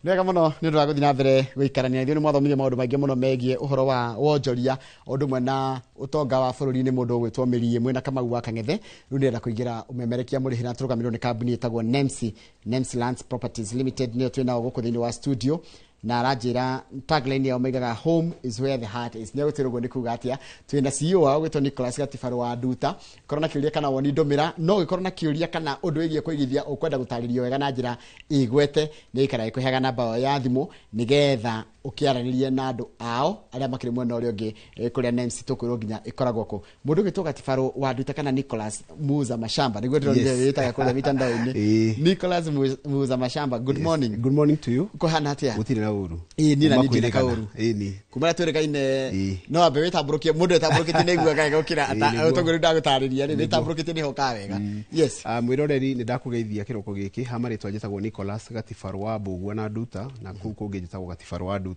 Nĩ wega mũno nĩ ũndũ wa gũthiĩ na mbere gũikarania ithuĩ. Nĩ mwathomire maũndũ maingĩ mũno megiĩ ũhoro wa wonjoria o ũndũ ũmwe na ũtonga wa bũrũri-inĩ. Mũndũ ũgwĩtwo Mĩriĩ mwĩna Kamau wa Kang'ethe. Rĩu ndĩrenda kũingĩra ũmemerekia mũrĩhĩra tũrũgamĩrĩrwo nĩ kambuni ĩtagwo Nemsi, Nemsi Lands Properties Limited, nĩyo twĩ nao gũkũ thĩinĩ wa studio, na aranjĩra tagline yao maigaga, "Home is where the heart is." Nĩ egũtwĩra ũguo nĩ kuga atĩa. Twĩna CEO wao gwĩtwo Nicholas Gatibaru wa Nduta. Korwo na kĩũria kana woni ndũmĩra, no gĩkorwo na kĩũria kana ũndũ wĩgiĩ kũigithia ũkwenda gũtarĩrio wega na njĩra ĩgwete, nĩ ĩikara ĩkũheaga namba yao ya thimũ nĩgetha ũkĩaranĩrie na andũ ao arĩa makĩrĩ mwena ũrĩa ũngĩ, kũrĩa NEMS tũkwĩrwo nginya ĩkoragwo kũ. Mũndũ ũgĩtwo Gatibaru wa Nduta kana Nicholas Muza Mashamba nĩguo ndĩronire wĩtaga kũrĩa mitandao-inĩ. Nicholas Muza Mashamba, good morning. Good morning to you. Kũhana atĩa? Gũtirĩ na ũru. Ĩĩ, niĩ na Kuma niĩ ndirĩ na kwĩrĩgana. kaũru. Ĩĩ ni. Kuma rĩrĩa twĩrĩkaine, no ambe wĩtambũrũkie. Mũndũ wĩtambũrũkĩtie nĩ aiguaga wega gũkĩra Ĩĩ, nĩguo. toguo rĩu ndagũtarĩria rĩ, wĩtambũrũkĩtie nĩ hokaga wega. Yes. Ah, mwĩroreri, nĩ ndakũgeithia kĩroko gĩkĩ. Ha marĩtwa njĩtagwo Nicholas Gatibaru wa Mbũgua na Nduta, na kũu kũngĩ njĩtagwo Gatibaru wa Nduta.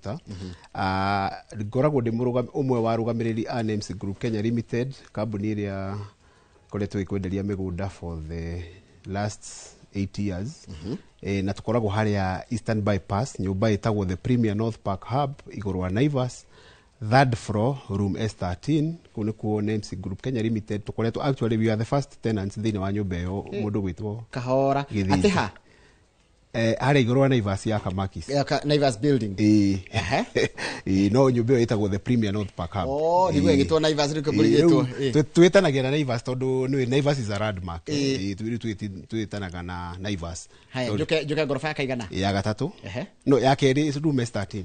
Ah, ngoragwo ndĩ ũmwe wa arũgamĩrĩri a Names Group Kenya Limited, kambuni ĩrĩa ĩkoretwo ĩkwenderia mĩgũnda for the last 8 years. Na tũkoragwo harĩa Eastern Bypass, nyũmba ĩtagwo the Premier North Park Hub, igũrũ wa Naivas, third floor, room S13. Kũu nĩkuo Names Group Kenya Limited tũkoretwo. Actually, we are the first tenants thĩinĩ wa nyũmba ĩyo. Mũndũ gwĩtwo Kahora. Gĩthĩnji. Atĩ ha? Harĩa igũrũ wa Naivas ya Kamakis. Naivas building. Ĩĩ. Ehe. Ĩĩ, no nyũmba ĩyo ĩtagwo the Premier North Park Hub. Oh, nĩguo Ĩĩ. ĩgĩtwo Naivas rĩu Ĩĩ, kũrigĩtwo. rĩu twĩtanagia na Naivas tondũ nĩũĩ Naivas is a landmark. Ĩĩ. Ĩĩ, rĩu twĩtanaga na Naivas. Haya, njuke ngoroba ya kaigana? Ya gatatũ. Ehe. No ya kerĩ, room S13.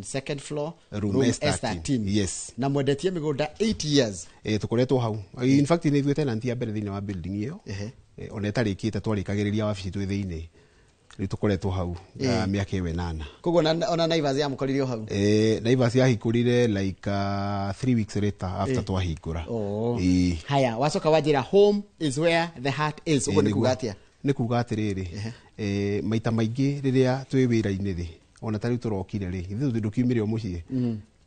Second floor, room room S13. S13. Yes. Na mwendetie mĩgũnda 8 years? Tũkoretwo hau. In fact, nĩ ithuĩ tenant ya mbere thĩinĩ wa building ĩyo. Ona ĩtarĩkĩte, twarĩkagĩrĩria wabici twĩ thĩinĩ. Rĩu tũkoretwo hau mĩaka ĩyo 8. Koguo ona Naivas yamũkorire o hau? Naivas yahingũrire like 3 weeks later after twahingũra. Oh. Ĩĩ. Haya, wacoka wanjĩra, "Home is where the heart is." Ũguo nĩ kuga atĩa? Nĩ kuga atĩrĩrĩ, maita maingĩ rĩrĩa twĩ wĩra-inĩ rĩ, ona ta rĩu tũrokire rĩ, ithuĩ ndũkiumire o mũciĩ,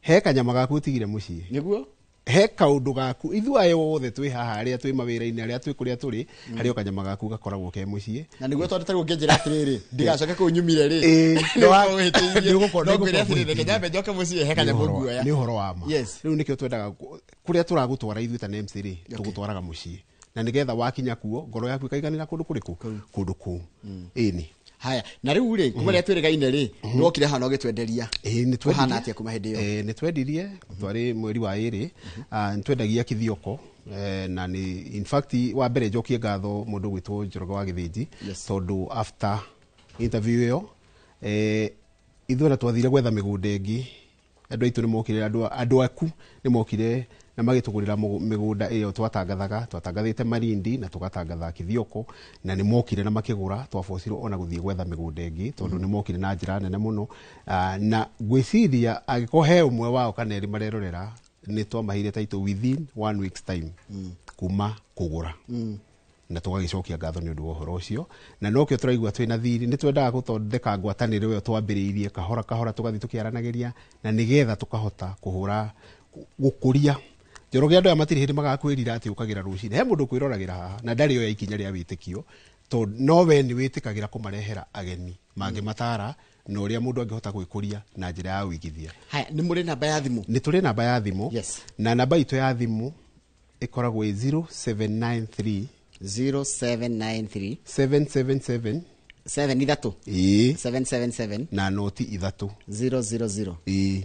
he kanyama gaku ũtigire mũciĩ. Nĩguo. He kaũndũ gaku. Ithuĩ aya othe twĩ haha, arĩa twĩ mawĩra-inĩ, arĩa twĩ kũrĩa tũrĩ, harĩ o kanyama gaku gakoragwo ke mũciĩ. Na nĩguo, tondũ tarĩu ũngĩnjĩra atĩrĩrĩ, ndigacoke kũu nyumire rĩ, Ĩĩ, nĩũgũkorwo ũhĩtĩirie. nĩũgũkorwo No ngwĩre atĩrĩrĩ, ũhĩtĩirie. reke nyambe njoke mũciĩ, he kanyamũ nguoya. Nĩ ũhoro wa ma. Yes. Rĩu nĩkĩo twendaga kũrĩa tũragũtwara ithuĩ ta NEMS rĩ, tũgũtwaraga mũciĩ, na nĩgetha wakinya kuo ngoro yaku ĩkaiganĩra kũndũ kũrĩkũ, kũndũ kũu. Ĩni. Haya, na rĩu rĩ, kuma rĩrĩa twĩrĩgaine rĩ, nĩwokire haha na ũgĩtwenderia. Ĩĩ, nĩ Kũhana twendirie. atĩa kuma hĩndĩ ĩyo? Nĩ twendirie, twarĩ mweri wa 2. Ah, nĩ twendagia Kithioko. Na nĩ in fact, wa mbere njokie ngatho mũndũ gwĩtwo Njoroge wa Gĩthĩnji, tondũ after interview ĩyo, ithuĩ ona twathire gwetha mĩgũnda ĩngĩ, andũ aitũ nĩ mokire, andũ aku nĩ mokire na magĩtũgũrĩra mĩgũnda ĩyo twatangathaga. Twatangathĩte Malindi na tũgatangatha Kithioko, na nĩ mokire na makĩgũra. Twabocirwo ona gũthiĩ gwetha mĩgũnda ĩngĩ tondũ nĩ mokire na njĩra nene mũno. Ah, na ngwĩciria angĩkorwo he ũmwe wao kana erĩ marerorera, nĩ twamaheire title within one week's time kuma kũgũra, na tũgagĩcokia ngatho nĩ ũndũ wa ũhoro ũcio. Na nokĩo tũraigua twĩna thiri, nĩ twendaga gũthondeka ngwatanĩro ĩyo twambĩrĩirie kahora kahora, tũgathiĩ tũkĩaranagĩria, na nĩgetha tũkahota kũhũra gũkũria. Njoroge, andũ aya matirĩ hĩndĩ magakwĩrira atĩ ũkagĩra rũcinĩ. He mũndũ kwĩroragĩra haha na ndarĩ oya ikinya rĩa wĩtĩkio, tondũ no we nĩ wĩtĩkagĩra kũmarehera ageni mangĩmatara na ũrĩa mũndũ angĩhota gwĩkũria na njĩra ya ũigithia. Haya, nĩ mũrĩ namba ya thimũ? Nĩ tũrĩ namba ya thimũ. Yes. Na namba itũ ya thimũ ĩkoragwo ĩ 0793 0793 777 7 ithatũ? Ĩĩ. 777. Na noti ithatũ. 000. Ĩĩ.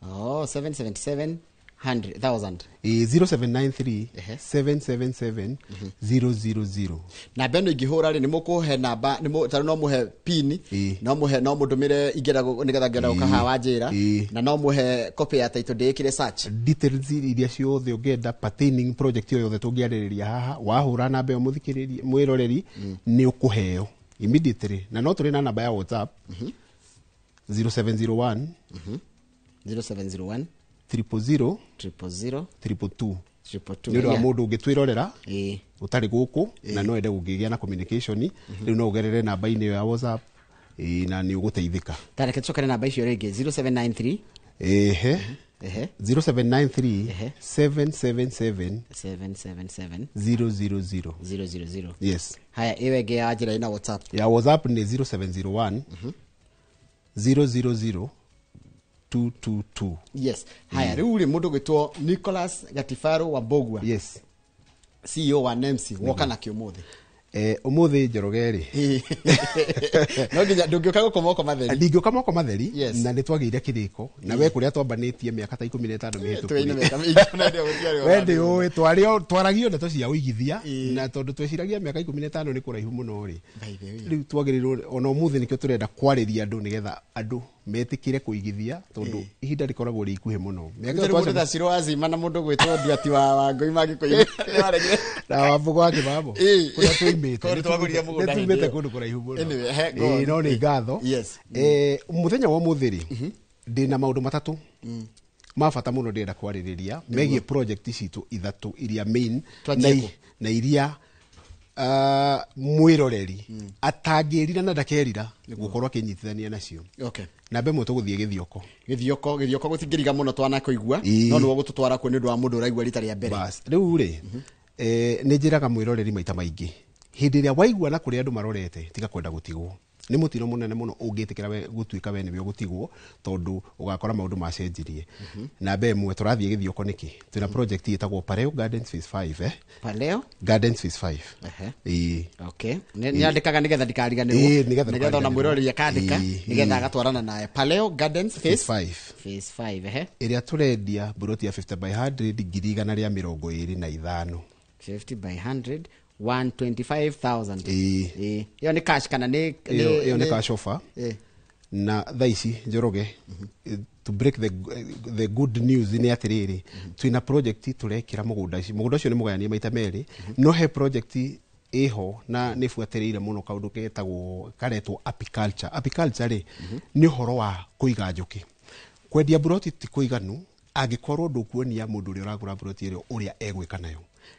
Oh, 777 100,000. Ĩĩ, 0793 777 000. Namba ĩno ingĩhũra rĩ, nĩ mũkũhe namba, tarĩu no mũhe pin, no mũhe, no mũndũmĩre ingĩenda nĩgetha ngĩenda gũka haha wanjĩra, na no mũhe copy ya title ndĩĩkĩre search? Details iria ciothe ũngĩenda pertaining project ĩyo yothe tũngĩarĩrĩria haha, wahũra namba ĩyo, mũthikĩrĩria, mwĩroreri, nĩ ũkũheo immediately. Na no tũrĩ na namba ya WhatsApp, 0701 0701 000 000 222. 222. Nĩ ũndũ wa mũndũ ũngĩtwĩrorera ũtarĩ gũkũ na no ende gũkĩgĩa na communication, rĩu no ũgerere namba-inĩ ĩyo ya WhatsApp, na nĩ ũgũteithĩka. Tareke tũcokere namba icio rĩngĩ, 0793? Ehe. Ehe. 0793 777 777 000. 000. Yes. Haya, ĩyo ĩngĩ ya njĩra ĩna WhatsApp? Ya WhatsApp nĩ 0701 000 222. Yes, haya, rĩu rĩ, mũndũ gwĩtwo Nicholas Gatifaro wa Mbogua, Yes. CEO wa NEMC, woka nakĩ ũmũthĩ? Umuthi, Njoroge rĩ, No nginya ndũngĩũka gũkũ moko matheri. Ndingĩũka moko matheri. Yes. Na nĩ twagĩire kĩrĩko na we kũrĩa twambanĩtie mĩaka ta 15 mĩhĩtũku. Twĩine mĩaka mĩingĩ na ndio gũtiarĩ We ũrathiĩ. ndĩ ũĩ twaragio ndeto cia ũigithia, na tondũ tweciragia mĩaka 15 nĩ kũraihu mũno rĩ, By the way. rĩu twagĩrĩirwo ona ũmũthĩ nĩkĩo tũrenda kwarĩria andũ nĩgetha andũ metĩkĩre kũigithia, tondũ ihinda rĩkoragwo rĩ ikuhĩ mũno. Mĩaka ĩyo Rĩu mũndũ ta Ciro Azima na mũndũ gwĩtwo Nduati wa Wangũi mangĩkũigua nĩwaregire. Na Wambũgũ wa Kĩmamo, kũrĩa tuimĩte. Kũrĩa twagũrire mũgũnda Nĩ tumĩte hĩndĩ ĩyo. kũndũ kũraihu mũno. Anyway, he, go on. No nĩ ngatho. Yes. Mũthenya wa ũmũthĩ rĩ, ndĩna maũndũ matatũ ma bata mũno ndĩrenda kwarĩrĩria megiĩ project citũ ithatũ iria main Twanjie na, kũ? na iria mwĩroreri atangĩrira na ndakerira gũkorwo akĩnyitithania nacio. Namba ĩmwe, tũgũthiĩ Gĩthioko. Gĩthioko, Gĩthioko gũtingĩriga mũno twanakũigua. No nĩguo gũtũtwara kuo nĩ ũndũ wa mũndũ ũraigua rita rĩa mbere. Bas, rĩu rĩ, nĩ njĩraga mwĩroreri maita maingĩ, hĩndĩ ĩrĩa waigua na kũrĩa andũ marorete, tiga kwenda gũtigwo. Nĩ mũtino mũnene mũno ũngĩtĩkĩra we gũtuĩka we nĩwe ũgũtigwo, tondũ ũgakora maũndũ macenjirie. Namba ĩmwe, tũrathiĩ Gĩthioko nĩkĩ? Twĩna project ĩtagwo Pareo Gardens Phase 5, eh? Paleo Gardens Phase 5. Ĩĩ. Okay, nĩ andĩkaga nĩgetha ndikariganĩrwo. Nĩgetha Nĩgetha ona ndũkariganĩrwo. mwĩroreri akandĩka nĩgetha agatwarana naye. Paleo Gardens Phase Phase 5. Phase 5, ehe. Ĩrĩa tũrendia mburoti ya 50 by 100 125,000. 50 by 100, 125,000. Ĩĩ. Ĩĩ. Ĩyo nĩ cash kana nĩ Ĩyo nĩ cash offer. Na thaa ici, Njoroge, to break the good news nĩ atĩrĩrĩ, twĩna project tũrekĩra mũgũnda ũcio. Mũgũnda ũcio nĩ mũgayanie maita merĩ, no he project ĩho na nĩ buatĩrĩire mũno kaũndũ getagwo karetwo apiculture. Apiculture rĩ, nĩ ũhoro wa kũiga njũkĩ. Kwendia mburoti ti kũiganu angĩkorwo ndũkuonia mũndũ ũrĩa ũragũra mburoti ĩrĩa ũrĩa egwĩka nayo.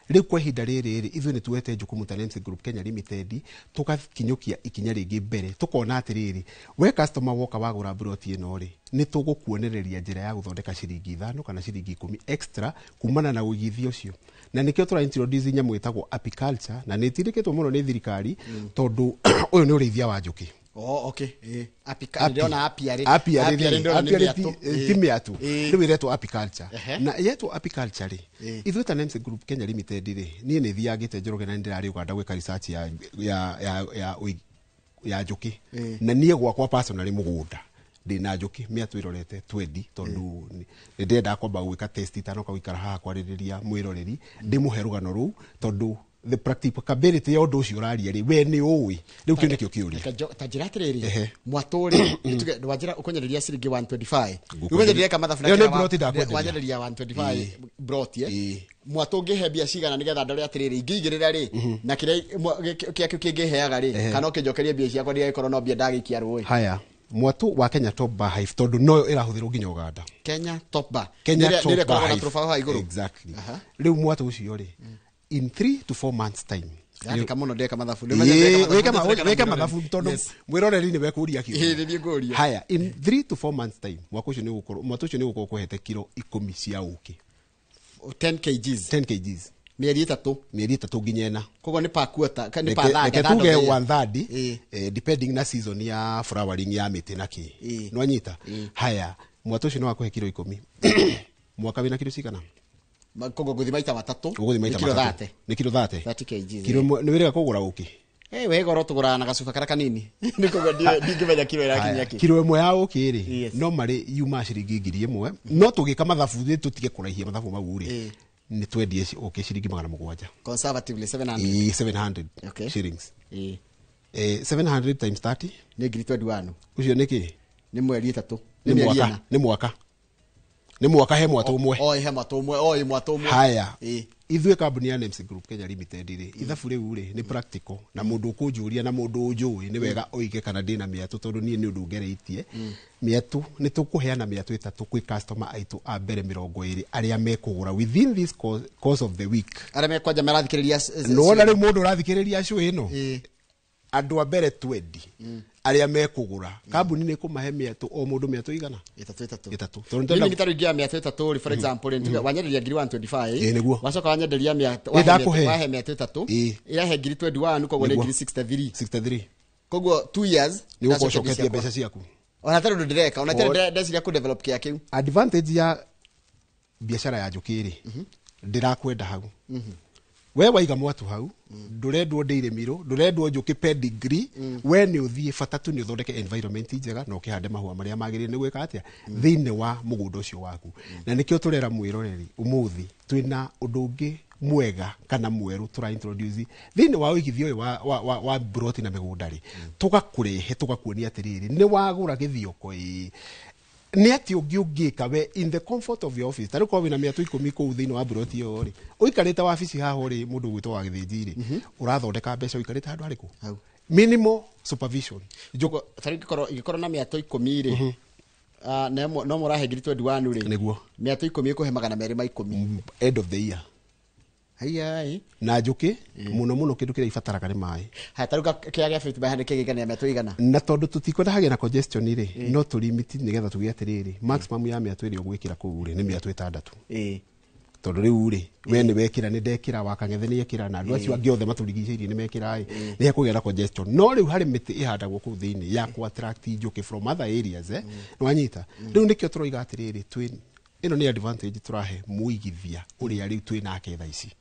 Rĩu kwa ihinda rĩrĩ rĩ, ithuĩ nĩ tuoete jukumu ta Nemsi Group Kenya Limited, tũgakinyũkia ikinya rĩngĩ mbere, tũkona atĩrĩrĩ, we customer woka wagũra mburoti ĩno rĩ, nĩ tũgũkuonereria njĩra ya gũthondeka ciringi 5 kana ciringi 10 extra kumana na ũigithia ũcio. Na nĩkĩo tũra introduce nyamũ ĩtagwo apiculture, na nĩ ĩtindĩkĩtwo mũno nĩ thirikari, tondũ ũyũ nĩ ũrĩithia wa njũkĩ. Oh, okay. Ndĩrona apiary. Apiary Apiary rĩ, ndĩrona nĩ apiary mĩatũ. ti mĩatũ. Rĩu ĩretwo apiculture. Na yetwo apiculture rĩ, ithuĩ ta Nemsi Group Kenya Limited rĩ, niĩ nĩ thiangĩte, Njoroge, na nĩ ndĩrarĩ Uganda gwĩka research ya njũkĩ. Na niĩ gwakwa personally mũgũnda ndĩna njũkĩ mĩatũ ĩrorete 20, tondũ nĩ ndĩrendaga kwamba gwĩka test itanoka gũikara haha kwarĩrĩria mwĩroreri, ndĩmũhe rũgano rũu, tondũ the practicability ya ũndũ ũcio ũraria rĩ, we nĩ ũĩ. Rĩu kĩu nĩkĩo kĩũria. Reke ta njĩra atĩrĩrĩ, mwatũ rĩ, tuge wanjĩra ũkũnyenderia ciringi 125. Ngũkwenderia. Rĩu wenyenderia mathabu na Ĩyo nĩ kĩrĩa broti ndakwenderia. Wanyenderia 125 broti, eh? Ĩĩ. Mwatũ ũngĩhe mbia cigana nĩgetha ndore atĩrĩrĩ, ingĩigĩrĩra rĩ na kĩrĩa kĩrĩa kĩu kĩngĩheaga rĩ, kana ũkĩnjokerie mbia ciakwa ndigagĩkorwo no mbia ndagĩikia rũĩ? Haya, mwatũ wa Kenya Top Bar Hive, tondũ noyo ĩrahũthĩrwo nginya Uganda. Kenya Top Bar. Kenya Nĩrĩa Top nĩrĩa Bar ĩkoragwo na Hive. tũrũbaũ haha igũrũ. Exactly. Rĩu mwatũ ũcio rĩ, in 3 to 4 months time. Ndandĩka mũno, ndeka mathabu. Ĩĩ, wĩke mathabu tondũ mwĩroreri nĩwe kũria. Ĩĩ, nĩ niĩ ngũria. Haya, in 3 to 4 months time, mwaka ũcio nĩ ũgũkorwo, mwatũ ũcio nĩ ũgũkorwo kũhete kiro 10 cia ũkĩ. 10 kgs. 10 kgs. Mĩeri 3. Mĩeri 3 nginya 4. Koguo nĩ per quarter nĩ per third. Reke tuge one third, depending na season ya flowering ya mĩtĩ na kĩ. Nĩwanyita? Haya, mwatũ ũcio nĩ wakũhe kiro 10, mwaka wĩna kiro cigana? Koguo ngũthi maita matatũ. Ũgũthiĩ maita Nĩ kiro matatũ. 30. Nĩ kiro 30. 30 kgs. Kiro ĩmwe nĩ wĩrĩga kũgũra ũkĩ? Eh, we goro tũgũraga na gacuba karĩa kanini, nĩ koguo ndingĩmenya kiro ĩrakinyia Haya, kĩ. kiro ĩmwe ya ũkĩ rĩ, no marĩ yuma ciringi 1000. No tũgĩka mathabu rĩ, tũtige kũraihia mathabu mau rĩ, nĩ twendie ũkĩ ciringi 700. Conservatively 700. Ĩĩ, 700 shillings. 700 times 30 Nĩ ngiri 21. Ũcio nĩ kĩ? Nĩ mweri 3. Nĩ Nĩ mĩeri mwaka. 4. Nĩ mwaka he mwatũ ũmwe. O he mwatũ ũmwe, o ĩ mwatũ ũmwe. Haya, ithuĩ kambuni ya Nemsi Group Kenya Limited rĩ, ithabu rĩu rĩ nĩ practical, na mũndũ ũkũnjũria na mũndũ ũnjũĩ nĩ wega oige kana ndĩna mĩatũ, tondũ niĩ nĩ ũndũ ngereitie mĩatũ. Nĩ tũkũheana mĩatũ 3 kwĩ customer aitũ a mbere 20 arĩa mekũgũra within this course of the week. Arĩa mekwanja marathikĩrĩria Nĩwona rĩu mũndũ ũrathikĩrĩria show ĩno, Ĩĩ. andũ a mbere 20 arĩa mekũgũra, kambuni nĩ ĩkũmahe mĩatũ, o mũndũ mĩatũ igana? 3 3. 3, tondũ Mimi ngitarũ ingĩoya mĩatũ 3 rĩ, for example rĩ, tuge wanyenderia ngiri 125. Ĩĩ, nĩguo. Wacoka wanyenderia mĩatũ Ĩ, ndakũhe. wahe mĩatũ 3. Irahe ngiri 21, koguo nĩ Nĩguo. ngiri 63. 63. Koguo 2 years Nĩ gũkorwo ndacokia ũcoketie mbeca ciaku. Ona tarĩ ũndũ ndĩreka, ona tarĩ ndeciria kũ develop kĩa kĩu. Advantage ya biacara ya njũkĩ rĩ, ndĩrakwenda hau. We waiga mwatu hau, ndũrendwo ndĩirĩmirwo, ndũrendwo njũkĩ pedigree, we nĩ ũthiĩ, bata tu nĩ ũthondeke environment njega na ũkĩhande mahũa marĩa magĩrĩire nĩ gwĩka atĩa thĩinĩ wa mũgũnda ũcio waku. Na nĩkĩo tũrera mwĩroreri ũmũthĩ twĩna ũndũ ũngĩ mwega kana mwerũ tũra introduce thĩinĩ wa ũigithia ũyũ wa broti na mĩgũnda rĩ, tũgakũrehe tũgakuonia atĩrĩrĩ, nĩ wagũra gĩthioko ĩĩ, nĩ atĩ ũngĩ ũngĩka we in the comfort of your office. Tarĩu korwo wĩna mĩatũ 10 kũu thĩinĩ wa broti ĩyo rĩ, ũikarĩte wabici haha ũrĩ mũndũ ũgwĩtwo wa Gĩthĩnji rĩ, ũrathondeka mbeca ũikarĩte handũ harĩkũ? Hau. Minimal supervision. Njũkũ tarĩu ingĩkorwo na mĩatũ 10 rĩ, no mũrahe 21,000 rĩ. Nĩguo. Mĩatũ 10 ĩkũhe 210. End of the year. Haiya. Na njũkĩ mũno mũno kĩndũ kĩrĩa ibataraga nĩ maĩ. Haya, tarĩu kĩrĩa gĩa 50 by 100 kĩgĩigania mĩatũ igana. Na tondũ tũtikwenda hagĩe na congestion rĩ, no tũlimit nĩgetha tuge atĩrĩrĩ, maximum ya mĩatũ ĩrĩa ũgwĩkĩra kũu rĩ nĩ mĩatũ 6. Tondũ rĩu rĩ, we nĩ wekĩra, nĩ ndekĩra, Wakang'ethe nĩ ekĩra, na andũ acio angĩ othe matũrigicĩirie nĩ mekĩra ĩ, nĩ hekũgĩa na congestion. No rĩu harĩ mĩtĩ ĩhandagwo kũu thĩinĩ ya kũ attract njũkĩ from other areas, nĩ wanyita. Rĩu nĩkĩo tũroiga atĩrĩrĩ, twĩ ĩno nĩ advantage tũrahe mũigithia ũrĩa rĩu twĩ nake thaa ici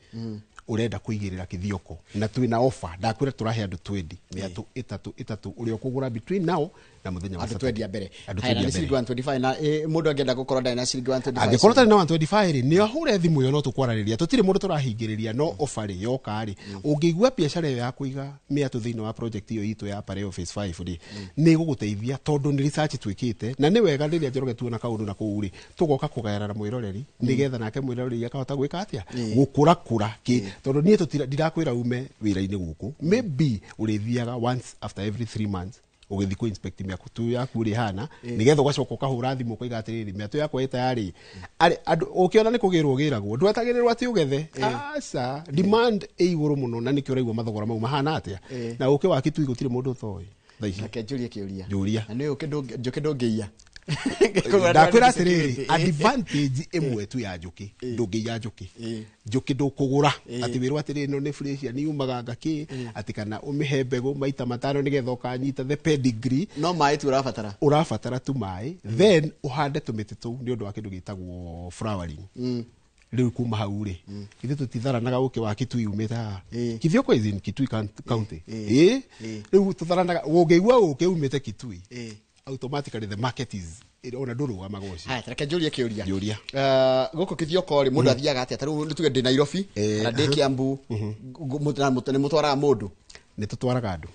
ũrenda kũigĩrĩra kĩthioko, na twĩna offer ndakwĩra tũrahe andũ 20 mĩatũ 3 3 ũrĩa ũkũgũra between now na mũthenya wa Andũ Saturday. 20 a mbere. Andũ Haya, na 20 nĩ a ciringi mbere. 125 na mũndũ angĩenda gũkorwo ndarĩ na ciringi 125. Angĩkorwo ũtarĩ na 125 rĩ, nĩ ahũre thimũ ĩyo no tũkwarĩrĩria, tũtirĩ mũndũ tũrahingĩrĩria, no offer rĩ yoka rĩ, ũngĩigua biacara ĩyo ya kũiga mĩatũ thĩinĩ wa project ĩyo itũ ya Pareo Phase 5 rĩ, nĩ ĩgũgũteithia tondũ nĩ research twĩkĩte, na nĩ wega rĩrĩa Njoroge tuona kaũndũ na kũu rĩ, tũgoka kũgayana na mwĩroreri nĩgetha nake mwĩroreri akahota gwĩka atĩa, gũkũrakũra kĩ, tondũ niĩ ndirakwĩra ume wĩra-inĩ gũkũ, maybe ũrĩthiaga once after every 3 months ũgĩthiĩ kũ inspect mĩatũ yaku ũrĩa ĩhana, nĩgetha ũgacoka ũkahũra thimũ ũkoiga atĩrĩrĩ, mĩatũ yakwa ĩ tayarĩ. Arĩ, andũ ũkĩona nĩ kũgĩrwo ũgĩragwo, ndwetagĩrĩrwo atĩ ũgethe, aca, demand ĩ igũrũ mũno, na nĩkĩo ũraigua mathogora mau mahana atĩa. Na ũkĩ wa Kitui gũtirĩ mũndũ ũtoĩ thaa ici. Reke njũrie kĩũria. Njũria. Na nĩ njũkĩ ndũngĩiya. Ndakwĩra atĩrĩrĩ, advantage ĩmwe tu ya njũkĩ, ndũngĩiya njũkĩ. Njũkĩ ndũkũgũra atĩ wĩrwo atĩrĩrĩ, ĩno nĩ Fresian yumaga ngakĩ, atĩ kana ũmĩhe mbegũ maita 5 nĩgetha ũkanyita the pedigree. No maĩ tu ũrabatara. Ũrabatara tu maĩ, then ũhande tũmĩtĩ tũu nĩ ũndũ wa kĩndũ gĩtagwo flowering. Rĩu kuma hau rĩ, ithuĩ tũtitharanaga ũkĩ wa Kitui umĩte haha. Kithioko is in Kitui county. Rĩu tũtharanaga, ũngĩigua ũkĩ umĩte Kitui, automatically the market is ona ndũrũgamaga ũcio. Haya, reke njũrie kĩũria. Njũria. Gũkũ Kithioko rĩ, mũndũ athiaga atĩa? Ta rĩu nĩ tuge ndĩ Nairobi, kana ndĩ Kiambu, nĩ mũtwaraga mũndũ? Nĩ tũtwaraga andũ.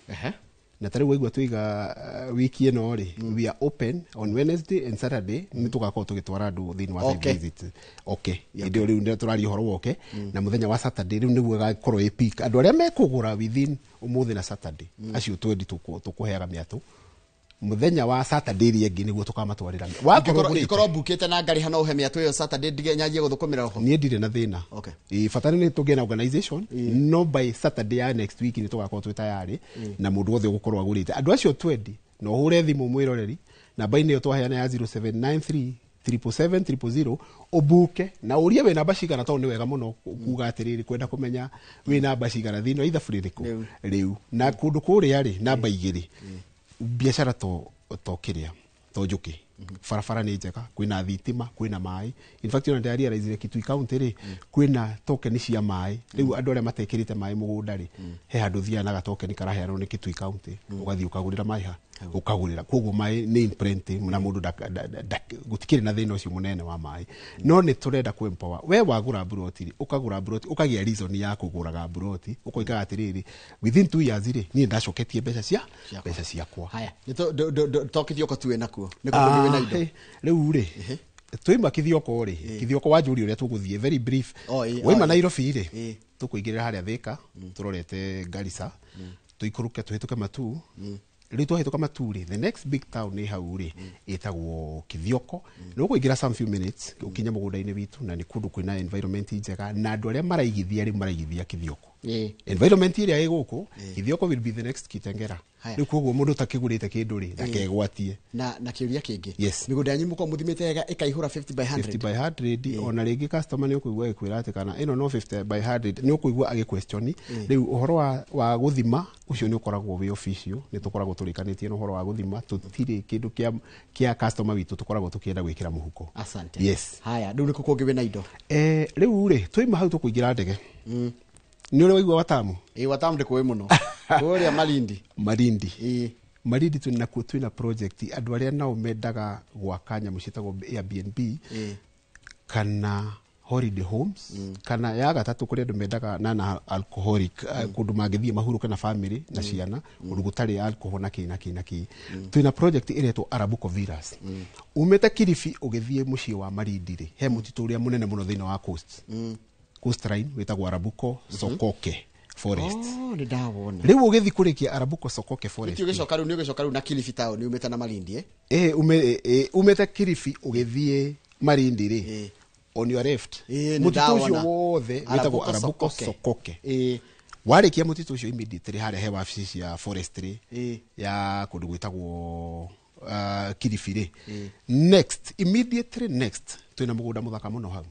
Na ta rĩu waigua tũiga wiki ĩno rĩ, we are open on Wednesday and Saturday, nĩ tũgakorwo tũgĩtwara andũ thĩinĩ wa site visit. Okay. Hĩndĩ ĩyo rĩu nĩ tũraria ũhoro woke, na mũthenya wa Saturday rĩu nĩguo ĩgakorwo ĩ peak. Andũ arĩa mekũgũra within ũmũthĩ na Saturday, acio twendi tũkũheaga mĩatũ. Mũthenya wa Saturday ĩrĩa ĩngĩ nĩguo tũkamatwarĩra. Wakorwo ũgũrĩte. Ingĩkorwo mbukĩte na ngarĩha no ũhe mĩatũ ĩyo Saturday ndige nyanjie gũthũkũmĩra oho. Niĩ ndirĩ na thĩna. Ĩ, bata nĩ tũgĩe na organization, no by Saturday ya next week nĩ tũgakorwo twĩ tayarĩ, na mũndũ wothe ũgũkorwo agũrĩte. Andũ acio twendi, no ũhũre thimũ mwĩroreri, namba-inĩ ĩyo twaheana ya 0793 777 000, ũbuke na ũrie wĩ namba cigana, tondũ nĩ wega mũno kuga atĩrĩrĩ, kwenda kũmenya wĩ namba cigana thĩinĩ wa ithabu rĩrĩkũ rĩu. Na kũndũ kũrĩa rĩ, namba 2, biacara to kĩrĩa, to njũkĩ. Barabara nĩ njega, kwĩna thitima, kwĩna maĩ. In fact, ona ndĩrarealize Kitui County rĩ, kwĩna tokeni cia maĩ. Rĩu andũ arĩa matekĩrĩte maĩ mũgũnda rĩ, he handũ ũthiaga na gatokeni karaheanwo nĩ Kitui County, ũgathiĩ ũkagũrĩra maĩ ha, ũkagũrĩra. Koguo maĩ nĩ in plenty, na mũndũ gũtikĩrĩ na thĩna ũcio mũnene wa maĩ. No nĩ tũrenda kũ empower. We wagũra mburoti rĩ, ũkagũra mburoti, ũkagĩa reason ya kũgũraga mburoti, ũkoigaga atĩrĩrĩ, within 2 years rĩ, niĩ ndacoketie mbeca mbeca ciakwa. Haya, nĩ to Kithioko tu wĩ nakuo. Nĩ kũndũ wĩ na indo. Rĩu rĩ, twaima Kithioko rĩ, Kithioko wanjũria ũrĩa tũgũthiĩ, very brief. Oh, ĩ, Waima oh, ĩ. Nairobi rĩ, tũkũingĩrĩra harĩa Thika, tũrorete Garissa, tũikũrũke tũhĩtũke Matuu. Rĩu twahĩtũka Matuu rĩ, the next big town nĩ hau rĩ, ĩtagwo Kithioko. Nĩ ũkũingĩra some few minutes ũkinye mũgũnda-inĩ witũ, na nĩ kũndũ kwĩna environment njega, na andũ arĩa maraigithia rĩu maraigithia Kithioko. Environment ĩrĩa ĩ gũkũ, Kithioko will be the next Kitengera. Haya. Rĩu koguo mũndũ ũtakĩgũrĩte kĩndũ rĩ, ndakegwatie. Na kĩũria kĩngĩ. Yes. Mĩgũnda yanyu mũkoragwo mũthimĩte wega ĩkaihũra 50 by 100? 50 by 100. Ona rĩngĩ customer nĩ ũkũigua agĩkwĩra atĩ kana ĩno no 50 by 100, nĩ ũkũigua agĩquestion. Rĩu ũhoro wa gũthima ũcio nĩ ũkoragwo wĩ official, nĩ tũkoragwo tũrĩkanĩtie na ũhoro wa gũthima, tũtirĩ kĩndũ kĩa customer witũ tũkoragwo tũkĩenda gwĩkĩra mũhuko. Asante. Yes. Haya, rĩu nĩkũ kũngĩ wĩna indo? Rĩu rĩ, twaima hau tũkũingĩra ndege. Nĩ ũrĩ waigua Watamu? Ĩ, Watamu ndĩkũĩ mũno, kũrĩa Malindi. Malindi. Ĩ. Malindi twĩna nakuo, twĩna project andũ arĩa nao mendaga gwaka nyamũ ciĩtagwo Airbnb kana holiday homes, kana ya gatatũ kũrĩ andũ mendaga nana alcoholic, kũndũ mangĩthiĩ mahurũke na family na ciana, kũndũ gũtarĩ alcohol na kĩ na kĩ na kĩ. Twĩna project ĩretwo Arabuko Villas. Umĩte Kilifi ũgĩthiĩ mũciĩ wa Malindi rĩ, he mũtitũ ũrĩa mũnene mũno thĩinĩ wa coastline wĩtagwo Arabuko Sokoke Forest. Oh, nĩ ndawona. Rĩu ũgĩthiĩ kũrĩkia Arabuko Sokoke Forest Ti ũgĩcoka rĩu, nĩ ũgĩcoka rĩu na Kilifi town umĩte na Malindi, eh? Ĩ, umĩte Kilifi ũgĩthiĩ Malindi rĩ, on your left, Ĩ, nĩ mũtitũ ũcio ndawona. wothe wĩtagwo Arabuko Arabuko Sokoke. Sokoke. Warĩkia mũtitũ ũcio, immediately harĩa he wabici cia forestry ya kũndũ gwĩtagwo Kilifi rĩ, next, immediately next, twĩna mũgũnda mũthaka mũno hau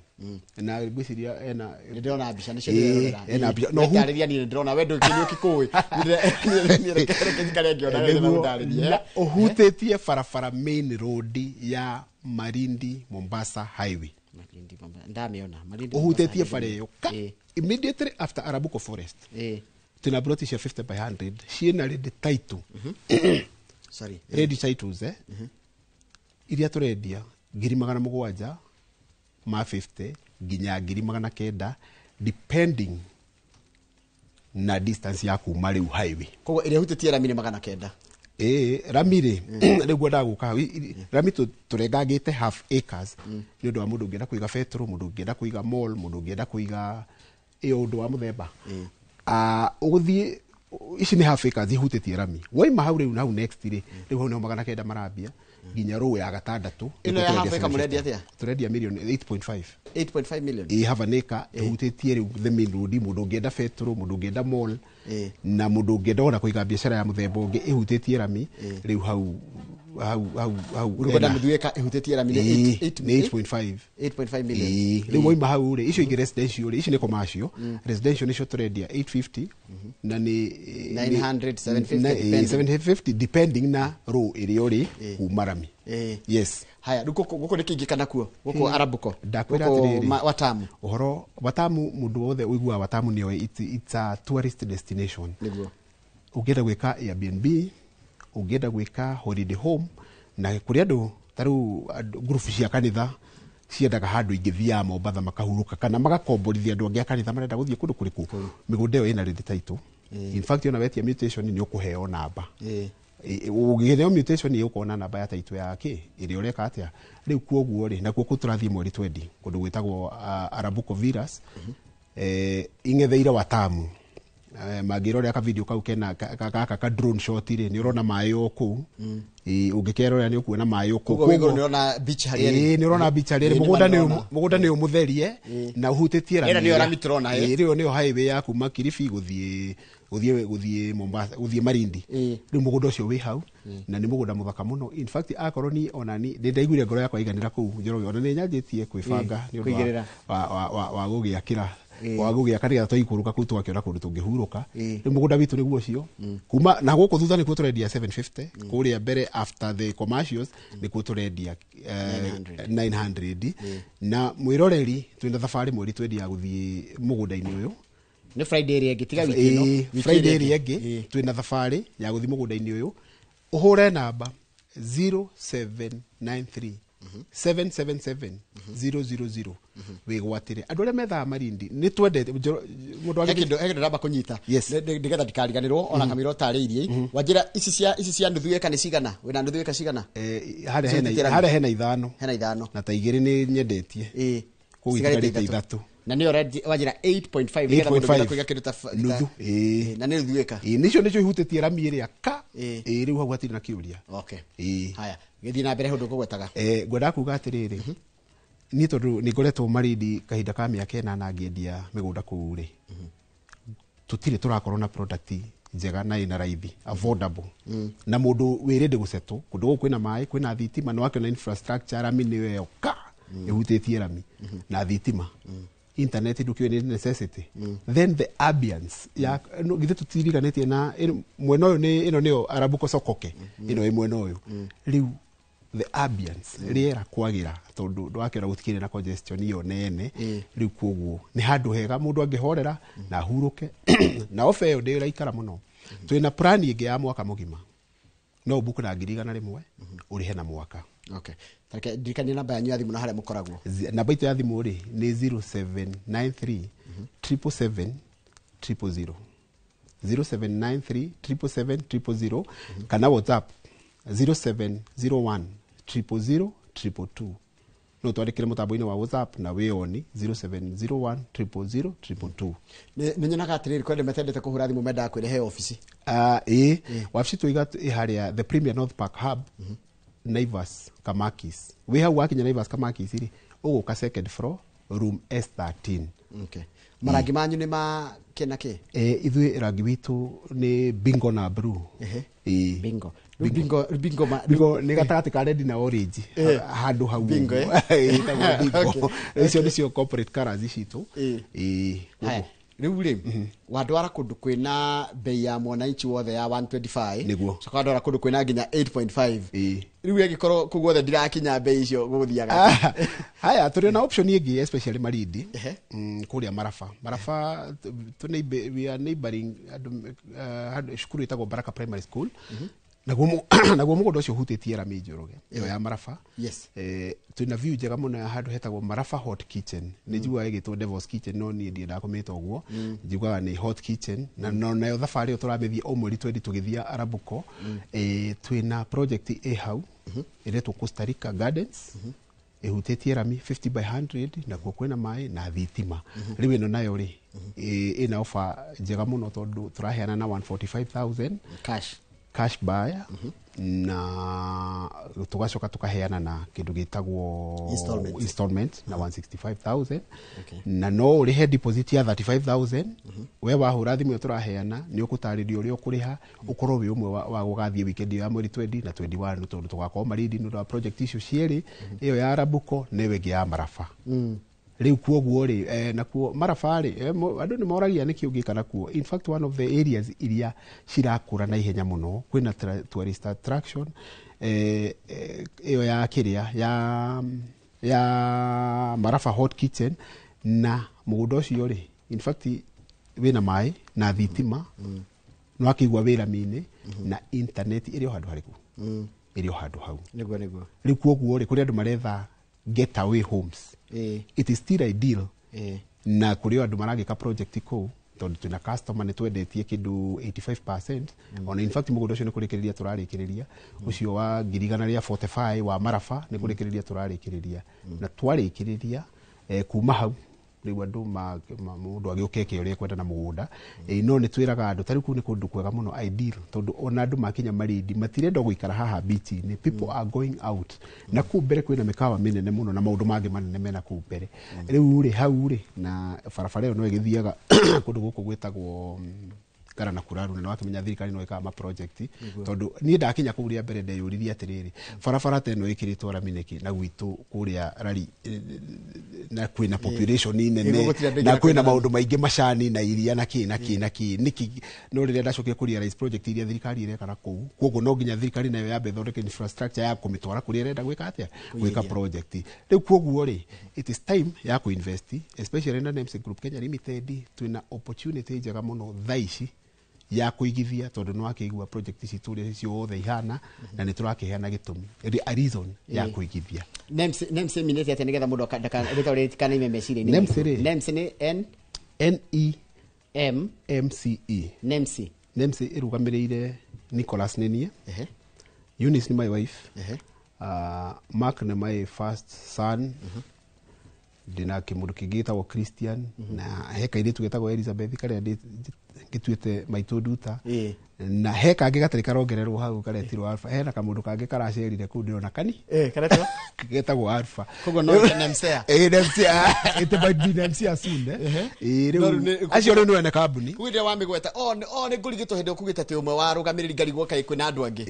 na ngwĩciria ena Nĩ ndĩrona mbica nĩcio. Ĩ, ena mbica. No Ndarĩria, niĩ nĩ ndĩrona, we ndũkĩ nĩ ũkĩkũĩ. Niĩ reke njikare ngĩona we. Nĩguo, Ndarĩrie. na ũhutĩtie barabara main road ya Malindi Mombasa highway. Malindi Mombasa, ndamĩona Malindi Ũhutĩtie Mombasa. bara ĩyo ka immediately after Arabuko Forest, twĩna ploti cia 50 by 100 ciĩna ready title. Sorry. Ready titles, iria tũrendia 750,000 ma 50 nginya 900,000, depending na distance ya kuma rĩu highway. Koguo ĩrĩa ĩhutĩtie rami nĩ 900? Ĩĩ, rami rĩ, rĩu ngwendaga gũka hau. Rami tũrengangĩte half acres nĩ ũndũ wa mũndũ ũngĩenda kũiga betũrũ, mũndũ ũngĩenda kũiga mall, mũndũ ũngĩenda kũiga ĩyo ũndũ wa mũthemba. Ũgũthiĩ, ici nĩ half acres ihutĩtie rami. Waima hau rĩu, hau next rĩ, rĩu hau nĩho 900 marambia nginya rũĩ ya gatandatũ. Ĩno ya nĩkuo half tũrendia acre mũrendia 750. atĩa? Tũrendia mirioni 8.5. 8.5 million. Ĩ, half an acre ĩhutĩtie rĩu the main road, mũndũ ũngĩenda betũrũ, mũndũ ũngĩenda mall, na mũndũ ũngĩenda ona kũiga biacara ya mũthemba ũngĩ ĩhutĩtie rami rĩu hau Ũrĩ kwenda nuthu ĩka ĩhutĩtie rami nĩ nĩ 8.5. 8.5 million. Ĩĩ, rĩu waima hau rĩ, icio ingĩ residential rĩ, ici nĩ commercial. Residential nĩcio tũrendia 850 na nĩ 900, 750, na depending. 750 depending na row ĩrĩa ũrĩ kuma rami. Yes. Haya, rĩu gũkũ nĩ kĩingĩ kana kuo gũkũ Arabuko? Ndakwĩra Gũkũ atĩrĩrĩ, Watamu. Ũhoro Watamu, mũndũ wothe ũiguaga Watamu nĩoĩ it's a tourist destination. Ũngĩenda gwĩka Airbnb, ũngĩenda gwĩka holiday home, na kũrĩ andũ ta rĩu group cia kanitha ciendaga handũ ingĩthiaga Mombatha makahurũka, kana magakomborithia andũ angĩ a kanitha marenda gũthiĩ kũndũ kũrĩkũ, mĩgũnda ĩyo ĩna ready title. In fact, ona wetia mutation nĩ ũkũheo namba. Ũngĩneo mutation nĩ ũkona namba ya title ya kĩ ĩrĩa ũreka atĩa. Rĩu kuoguo rĩ, nakuo kũu tũrathiĩ mweri 20 kũndũ gwĩtagwo Arabuko Villas, ing'etheire Watamu. Mangĩrorera ka video kau kena gaka ka drone shot rĩ, nĩ ũrona maĩ o kũu. Ĩ, ũngĩkerorera nĩ ũkuona maĩ o kũu. Koguo wĩ igũrũ nĩ ũrona beach harĩa ĩrĩ. Ĩĩ, nĩ ũrona beach harĩa ĩrĩ. Ĩĩ, nĩ Mũgũnda ma nĩ nĩndĩrona. Mũgũnda nĩ ũmũtherie na ũhutĩtie rami Ĩno nĩyo ĩrĩa. rami tũrona, ĩ? Ĩĩ, rĩu nĩyo highway ya kuma Kilifi gũthiĩ Mombasa, gũthiĩ Malindi. Rĩu mũgũnda ũcio wĩ hau na nĩ mũgũnda mũthaka mũno. In fact, akorwo ni ona ni nĩ ndaiguire ngoro yakwa iganĩra kũu, Njoroge, ona nĩ nyanjĩtie kwĩbanga nĩ ũndũ Kũigĩrĩra. wa gũgĩakĩra, wa gũgĩaka nĩgetha twaikũrũka kũu tũgakĩona kũndũ tũngĩhurũka. Rĩu mũgũnda witũ nĩguo ũcio. Kuma na gũkũ thutha nĩkuo tũrendia 750, kũrĩa mbere after the commercials nĩkuo tũrendia 900. Na mwĩroreri, twĩna thabarĩ mweri 20 ya gũthiĩ mũgũnda-inĩ ũyũ. Nĩ Friday ĩrĩa ĩngĩ, tiga wiki ĩno. Ĩĩ, wiki Friday ĩrĩa ĩrĩa ĩngĩ twĩna thabarĩ ya gũthiĩ mũgũnda-inĩ ũyũ. Ũhũre namba 0793 777 000 wĩgwatĩre. Andũ arĩa methaga Malindi nĩ twendete mũndũ He kĩndũ ndamba kũnyita. Yes. Nĩgetha ndikariganĩrwo ona kamĩra ũtarĩirie wanjĩra ici cia nuthu ĩka nĩ cigana? Wĩna nuthu ĩka cigana? Harĩa hena Ciĩtĩkĩra. Harĩa hena ithano. Hena ithano. Na ta igĩrĩ nĩ nyendetie. Koguo Cigarĩte. itigarĩte ithatũ. Na nĩyo wanjĩra 8.5 nĩgetha mũndũ 8.5. ũngĩenda kũiga kĩndũ ta Nuthu, ĩĩ. Ĩĩ, na nĩ nuthu ĩka. Ĩĩ, nĩcio ihutĩtie rami ĩrĩa ka. Ĩĩ. Ĩĩ, rĩu hau hatirĩ na kĩũria. Okay. Ĩĩ. Haya, gĩthiĩ na mbere ũndũ kũgwetaga. Ngwendaga kuga atĩrĩrĩ, niĩ tondũ nĩ ngoretwo Malindi kahinda ka mĩaka 8 ngĩendia mĩgũnda kũu rĩ, Tutire turakorwo na product njega na ina raithi, affordable, na mundu wirinde gusetwo kundu guku kwina mai, kwina thitima, no akiona infrastructure rami niyo yoka ihutitie rami na thitima, internet ndukiwe ni necessity. Then the ambience ya no githe tutiriganĩtie na mwena ũyũ nĩ ĩno nĩyo Arabuko Sokoke ĩno ĩ mwena ũyũ. Rĩu the ambience, rĩera kwagĩra, tondũ ndwakĩona gũtikĩrĩ na congestion iyo nene. Rĩu koguo nĩ handũ hega mũndũ angĩhorera na ahurũke, na ofa ĩyo ndĩraikara mũno. Twĩna plan ĩngĩ ya mwaka mũgima, no ũbuku na 100,000 ũrĩhe na mwaka. Okay, tareke ndirikanie namba yanyu ya thimũ na harĩa mũkoragwo. Namba itũ ya thimũ rĩ nĩ 0793 777 000, 0793 777 000, kana WhatsApp 0701 000 222. No twandĩkĩre mũtambo-inĩ wa WhatsApp na wĩoni 0701 000 222. Nĩ nyonaga atĩrĩrĩ, kwĩ andũ matendete kũhũra thimũ, mendaga kwĩrehe obici. Ĩĩ, wabici tũiga ĩ harĩa the Premier North Park Hub, Naivas Kamakis. Wĩ hau wakinya Naivas Kamakis rĩ, ũgũka second floor, room S13. Okay. Marangi manyu nĩ ma kĩ na kĩ? Ithuĩ rangi witũ nĩ bingo na blue. Ĩĩ. Bingo. Rĩu bingo bingo ma Bingo nĩ gatagatĩ ka red na orange. Handũ hau Bingo, ũguo. eh? Ĩĩ, ĩtagwo bingo. Icio nĩcio corporate colours citũ. Ĩĩ. Haya, rĩu rĩ wandwara kũndũ kwĩna bei ya mwananchi wothe ya 125. Nĩguo. Coka wandwara kũndũ kwĩna nginya 8.5. Rĩu ĩngĩkorwo kũu guothe ndirakinya bei icio, gũgũthiaga atĩa? Ah, haya, tũrĩ na option ĩngĩ, especially Malindi, kũrĩa Marafa. Marafa we are neighboring andũ, handũ cukuru ĩtagwo Baraka Primary School. Naguo mũgũnda ũcio ũhutĩtie rami Njoroge ĩyo ya Marafa. Twĩna view njega mũno ya handũ hetagwo Marafa Hot Kitchen. Nĩ njiguaga ĩgĩtwo Devil's Kitchen, no niĩ ndiendaga kũmĩta ũguo, njiguaga nĩ Hot Kitchen. Na no nayo thabarĩ ĩyo tũramĩthiĩ o mweri twendi tũgĩthiĩ Arabuko. Twĩna project ĩ hau ĩretwo Costa Rica Gardens, ĩhutĩtie rami 50 by 100, nakuo kwĩna maĩ na thitima. Rĩu ĩno nayo rĩ ĩna offer njega mũno, tondũ tũraheana na 145,000 Cash. Cash buyer, na tugacoka tukaheana na kindu gitagwo Installment. Installment na 165,000. Okay. Na no urihe deposit ya 35,000. We wahura thimu ĩyo tũraheana, nĩ ũkũtarĩrio ũrĩa ũkũrĩha, ũkorwo wĩ ũmwe wa gũgathiĩ weekend ĩyo ya mweri 20 na 21, tondũ tũgakorwo Malindi nĩ ũndũ wa project icio cierĩ, ĩyo ya Arabuko na ĩyo ĩngĩ ya Marafa. Rĩu kuoguo rĩ, nakuo Marafa rĩ, andũ nĩ moragia nĩkĩ ũngĩka nakuo. In fact, one of the areas iria cirakũra na ihenya mũno, kwĩna tourist attraction, ĩyo ya kĩrĩa ya Marafa Hot Kitchen. Na mũgũnda ũcio rĩ, in fact wĩna maĩ na thitima, no akĩigua wĩ rami-inĩ, na internet ĩrĩ o handũ harĩkũ, ĩrĩ o handũ hau. Nĩguo. Rĩu kuoguo rĩ, kũrĩ andũ maretha getaway homes, it is still ideal. Na kũrĩ o andũ maragĩka project kũu, tondũ twĩna customer nĩ twendetie kĩndũ 85%. Ona in fact mũgũnda ũcio nĩ kũrĩkĩrĩria tũrarĩkĩrĩria, ũcio wa 145,000 wa Marafa nĩ kũrĩkĩrĩria tũrarĩkĩrĩria, na twarĩkĩrĩria, kuma hau rĩu andũ mũndũ agĩũke eke ũrĩa ekwenda na mũgũnda. No nĩ twĩraga andũ tarĩu kũu nĩ kũndũ kwega mũno, ideal, tondũ ona andũ makinya Malindi matirenda gũikara haha beach-inĩ. People are going out na kũu mbere kwĩna mĩkawa mĩnene mũno na maũndũ mangĩ manene mena kũu mbere. Rĩu rĩ, hau rĩ, na barabara ĩyo no ĩgĩthiaga kũndũ gũkũ gwĩtagwo Ngara na Kuraru, na nĩwakĩmenya thirikari no ĩkaga ma project. Tondũ niĩ ndakinya kũu rĩa mbere, ndeyũririe atĩrĩrĩ, barabara ta ĩno ĩkĩrĩtwo rami nĩkĩ na gwitũ kũrĩa rari na kwĩna population nene, Gũtirĩ andũ aingĩ na na kwĩna kwĩna maũndũ maingĩ, macani na iria na kĩ na kĩ na kĩ, nĩkĩ? No rĩrĩa ndacokire kũ realize project iria thirikari ĩreka na kũu, koguo no nginya thirikari nayo yambe ĩthondeke infrastructure ya kũmĩtwara kũrĩa ĩrenda gwĩka atĩa, gwĩka project. Rĩu koguo rĩ, it is time ya kũinvest, especially na Nemsa Group Kenya Limited. Twĩna opportunity njega mũno thaa ici ya kũigithia, tondũ nĩ wakĩigua project citũ ũrĩa ciothe ihana, na nĩ tũrakĩheana gĩtũmi, a reason ya kũigithia. NEMS, NEMS ĩminĩte atĩa, nĩgetha mũndũ rĩtwa rĩtikanaime meciria-inĩ? NEMS rĩ? NEMS nĩ N N E M M C E. NEMS. NEMS ĩrũgamĩrĩire Nicholas nĩniĩ, Eunice nĩ my wife, Mark nĩ my first son, ndĩna kĩmũndũ kĩngĩ gĩtagwo Christian, na he kairĩtu getagwo Elizabeth karĩa Ngĩtuĩte Maitũ Nduta. Na he kangĩ gatarĩ karongererwo hau karetirwo Alpha. Hena kamũndũ kangĩ karacerire kũu ndĩrona kani Karetwo getagwo Alpha. Koguo no NMCA. NMCA, it might be NMCA soon, eh. No, Rĩu rĩu acio rĩu nĩ ene kambuni. Kugä rä wa mä gweta o nä ngå rigä two hä ndä å kugä te atä å mwe wa rå gamä rä ri ngarigwo kaä kwä na andå angä.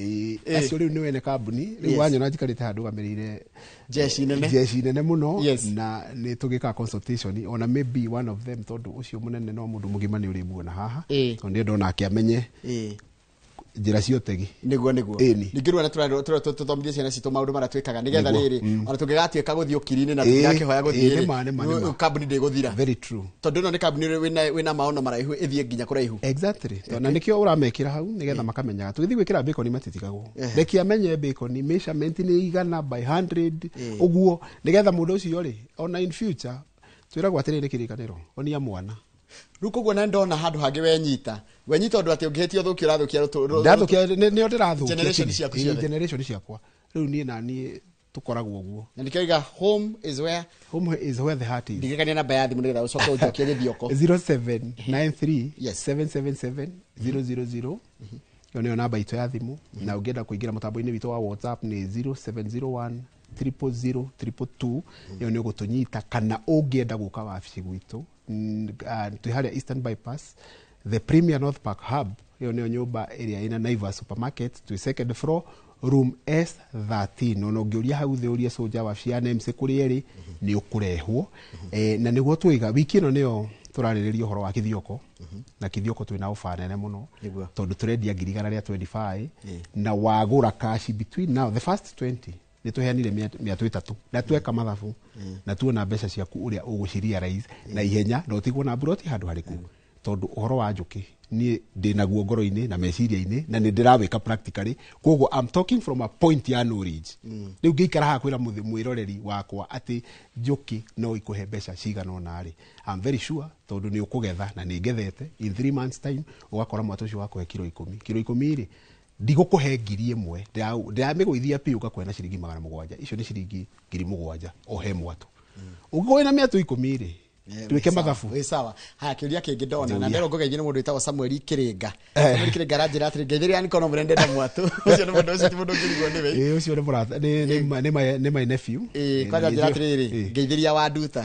Acio rĩu nĩ ene kambuni rĩu. Wanyona njikarĩte handũ gamĩrĩire Jeshi nene. Jeshi nene mũno. Na nĩ tũgĩkaga consultation, ona maybe one of them, tondũ ũcio mũnene no mũndũ mũgima nĩ ũrĩmuona haha, tondũ nĩ ndona ake amenye njĩra cia ũtegi. Niguo. Ĩni. Ningä rä u tũthomithie ciana citå maå ndå marĩa twĩkaga nĩgetha rĩrĩ ona tũngĩgatuĩka gũthiĩ ũkiri-inĩ na tũngĩgakĩhoya gũthiĩ Nĩma, nĩma. Kambuni ndĩgũthira. Very true. Tondũ ĩno nĩ kambuni wĩna maono maraihu ĩthiĩ nginya kũraihu. Exactly. Tondũ na nĩkĩo ũramekĩra hau nĩgetha makamenyaga tũgĩthiĩ gwĩkĩra bacon matitigagwo. Reke amenye bacon measurement nĩ igana by 100 ũguo, nĩgetha mũndũ ũcio rĩ, ona in future twĩragwo atĩrĩrĩ, nĩ kĩrĩkanĩro onia mwana. Rĩu koguo na ndona handũ hangĩ wenyita wenyita ũndũ atĩ ũngĩhĩtia ũthũkia ũrathũkia Ndathũkia nĩo ndĩrathũkia. Generation tini. ciaku ciothe. Generation ciakwa. Rĩu niĩ na niĩ tũkoragwo ũguo. Na nĩkĩo iga home is where Home is where the heart is. Ndirikania namba ya thimũ nĩgetha ũcoke ũnjokie gĩthioko. 0793 Yes. 777 000, ĩyo nĩyo namba itũ ya thimũ. Na ũngĩenda kũingĩra mũtambo-inĩ witũ wa WhatsApp nĩ 0701 000 222, ĩyo nĩ ũgũtũnyita. Kana ũngĩenda gũka wabici gwitũ, twĩ harĩa Eastern Bypass, the Premier North Park Hub, ĩyo nĩyo nyũmba ĩrĩa ĩna Naivas supermarket, twĩ second floor, room S13. Ona ũngĩũria hau thĩ, ũrie soja wabici ya NMC kũrĩa ĩrĩ, nĩ ũkũrehwo. Na nĩguo twaiga wiki ĩno nĩyo tũrarĩrĩria ũhoro wa kithioko, na kithioko twĩna ofa nene mũno, tondũ tũrendia 125,000, na wagũra cash between now the first 20 nĩ tũheanire mĩatũ ĩtatũ, na tweka mathabu na tuona mbeca ciaku ũrĩa ũgũcirealize na ihenya na ũtigwo na mburoti handũ harĩkũ. Tondũ ũhoro wa njũkĩ niĩ ndĩ naguo ngoro-inĩ na meciria-inĩ na nĩ ndĩrawĩka practically, koguo I'm talking from a point ya knowledge. Rĩu ngĩikara haha kwĩra mwĩroreri wakwa atĩ njũkĩ no ikũhe mbeca cigana ũna rĩ, I'm very sure, tondũ nĩ ũkũgetha na nĩ ngethete in 3 months time ũgakora mwatũ ũcio wakũhe kiro 10. Kiro 10 rĩ, ndigũkũhe 1000, ndĩramĩgũithia piũ ngakũhe na ciringi 700. Icio nĩ ciringi 7,000 o he mwatũ. Ũngĩkorwo wĩna mĩatũ 10 rĩ, twĩke mathabu. Ĩ sawa. Haya, kĩũria kĩngĩ ndona na Njũria. nderwo ngũgeithie nĩ mũndũ wĩtagwo Samuel Kĩrĩnga. Samuel Kĩrĩnga aranjĩra atĩrĩ, ngeithĩria nĩkorwo mũrĩa ndenda mwatũ ũcio. Nĩ mũndũ ũcio ti mũndũ ũngĩrigwo nĩwe. Ĩ, ũcio nĩ mũrata, nĩ my nephew. Ĩ, kwanja njĩra atĩrĩrĩ, ngeithĩria wa Nduta.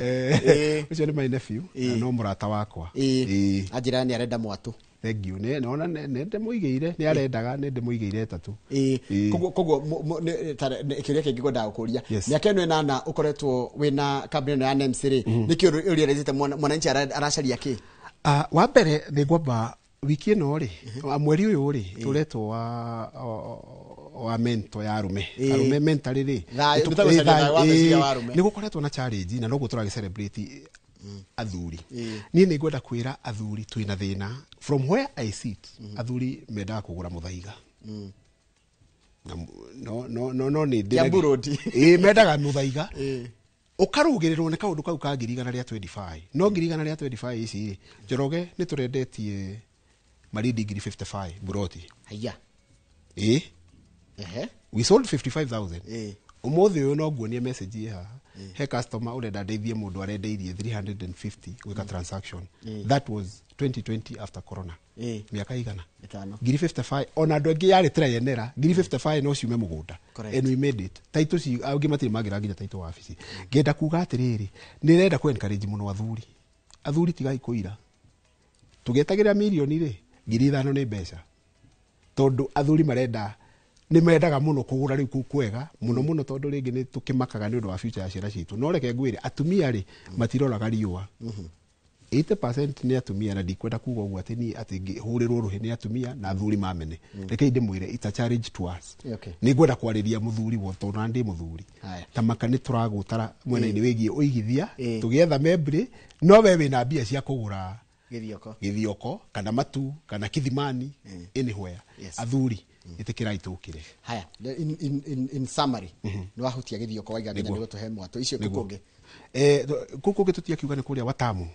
Ũcio nĩ my nephew na no mũrata wakwa. Anjĩra nĩ arenda mwatũ. Thank you. Nĩ nona nĩ ndĩmũigĩire, nĩ arendaga, nĩ ndĩmũigĩire ĩtatũ. Koguo kĩũria kĩngĩ ngwendaga gũkũria, mĩaka ĩno ĩnana ũkoretwo wĩna kambuni ĩno ya NEMS rĩ, nĩkĩ ũrealizĩte mwananchi aracaria kĩ? Ah, wa mbere nĩ ngwamba wiki ĩno rĩ, wa mweri ũyũ rĩ, tũretwo wa mento ya arũme. Arũme mentally rĩ, Thayũ, nĩ ta gũcaria thayũ wa meciria wa arũme. Nĩ gũkoretwo na challenge na noguo tũragĩ celebrate athuri. Niĩ nĩ ngwenda kwĩra athuri twĩna thĩna. From where I sit, athuri mendaga kũgũra mũthaiga na no nĩ ndĩ Kiambu Road. Ĩ, mendaga mũthaiga ũkarũgĩrĩrwo nĩ kaũndũ kau ka 125,000. No 125,000 ici rĩ, Njoroge, nĩ tũrendetie marindi 55,000 buroti. Haya. Ĩ. We sold 55,000. Ũmũthĩ ũyũ no nguonie message ĩ haha, he customer ũrenda ndeithie mũndũ arendeirie 350 gwĩka transaction. That was 2020 after corona. Mĩaka igana? 5. 55,000, ona andũ angĩ yarĩ trienera 55,000 no ciume mũgũnda. Correct. And we made it. Taitũ ci angĩ matirĩ mangĩra nginya taitũ wabici. Ngenda kuga atĩrĩrĩ, nĩ ndĩrenda kũ encourage mũno athuri. Athuri, tigai kũira tũgĩetagĩrĩra mirioni rĩ, 5,000 nĩ mbeca, tondũ athuri marenda, nĩ mendaga mũno kũgũra rĩu kũu kwega mũno mũno, tondũ rĩngĩ nĩ tũkĩmakaga nĩ ũndũ wa future ya ciana citũ. No reke ngwĩre, atumia rĩ, matiroraga riũa. 80% nĩ atumia, na ndikwenda kuga ũguo atĩ niĩ atĩ ngĩhũrĩrwo rũhĩ nĩ atumia na athuri mamene. Rekei ndĩmwĩre, it's a challenge to us. Nĩ ngwenda kwarĩria mũthuri wothe, tondũ na ndĩ mũthuri. Haya. Ta maka nĩ tũragũtara mwena-inĩ wĩgiĩ ũigithia, tũgĩetha membri, no we wĩna mbia cia kũgũra Gĩthioko. Gĩthioko kana Matu kana Kithimani, anywhere. Athuri, ĩtĩkĩrai tũkĩre. Haya, in summary, nĩ wahutia gĩthioko, waiga nginya nĩ gũtũhe mwatũ icio kũ kũngĩ. Kũu kũngĩ tũtiakiuga nĩ kũrĩa Watamu.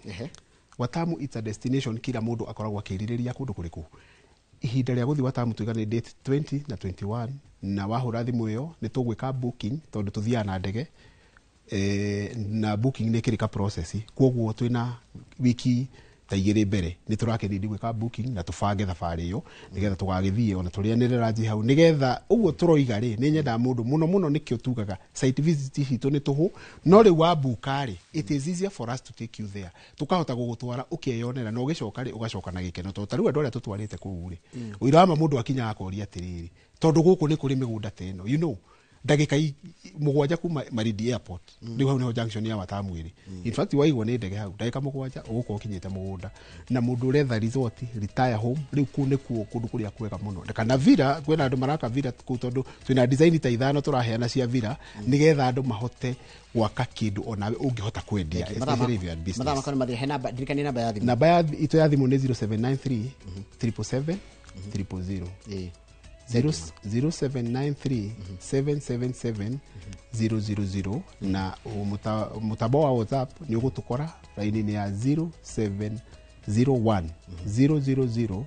Watamu, it's a destination kila mũndũ akoragwo akĩrirĩria kũndũ kũrĩkũ. Ihinda rĩa gũthiĩ Watamu tuiga nĩ date 20 na 21, na wahũra thimũ ĩyo nĩ tũgwĩka booking, tondũ tũthiaga na ndege, na booking nĩ ĩkĩrĩ ka process, koguo twĩna wiki ta 2 mbere nĩ tũrakĩrindi gwĩka booking na tũbange thabarĩ ĩyo nĩgetha tũgagĩthiĩ ona tũrĩanĩre ranji hau nĩgetha ũguo tũroiga rĩ nĩ nyendaga mũndũ mũno mũno nĩkĩo tugaga site visit citũ nĩ tũhũ no rĩu wabuka rĩ, it is easier for us to take you there, tũkahota gũgũtwara ũkeyonera na ũgĩcoka rĩ ũgacoka na gĩkeno tondũ ta rĩu andũ arĩa tũtwarĩte kũu rĩ ũira wa ma mũndũ akinyaga akoria atĩrĩrĩ tondũ gũkũ nĩ kũrĩ mĩgũnda ta ĩno, you know, ndagĩka 7 kuma Marindi Airport rĩu hau nĩho junction ya Watamu ĩrĩ. In fact waigwo nĩ ndege hau ndagĩka 7 ũgũkorwo ũkinyĩte mũgũnda na mũndũ ũretha resort retire home rĩu kũu nĩkuo kũndũ kũrĩa kwega mũno. Kana villa, kwĩna andũ maraka villa kũu tondũ twĩna design ta 5 tũraheana cia villa nĩgetha andũ mahote gwaka kĩndũ onawe ũngĩhota kwendia, especially if you are in business. Mathaa makwa nĩ mathira. He namba, ndirikania namba ya thimũ. Namba ya itũ ya thimũ nĩ 0793 777 000. 0793 777 000 na mũtambo wa WhatsApp nĩ ũgũtũkora raini-inĩ ya 0701 000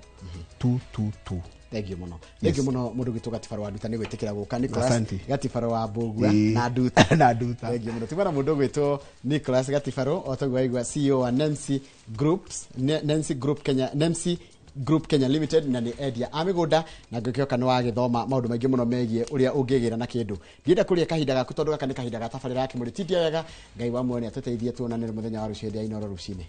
222. Thank you mũno, thank you mũno mũndũ gwitũ Gatibaro wa Nduta nĩ gwĩtĩkĩra gũka. Nicholas Asante. Gatibaro wa Mbũgua na Nduta. Na Nduta. Thank you mũno. Tugana mũndũ gwĩtwo Nicholas Gatibaro o taguo waigua, CEO wa Nemsi Groups, Nemsi Group Kenya, Nemsi Group Kenya Limited, na nĩ endia a mĩgũnda na ngĩkĩoka nĩ wagĩthoma maũndũ maingĩ mũno megiĩ ũrĩa ũngĩgĩra na kĩndũ. Ndienda kũrĩa kahinda gaku tondũ gaka nĩ kahinda ga tabarĩra ya Kĩmũrĩ. Tindia wega, Ngai wa muoyo nĩ atũteithie tuonanĩre mũthenya wa rũciũ hĩndĩ ya Inoro rũcinĩ.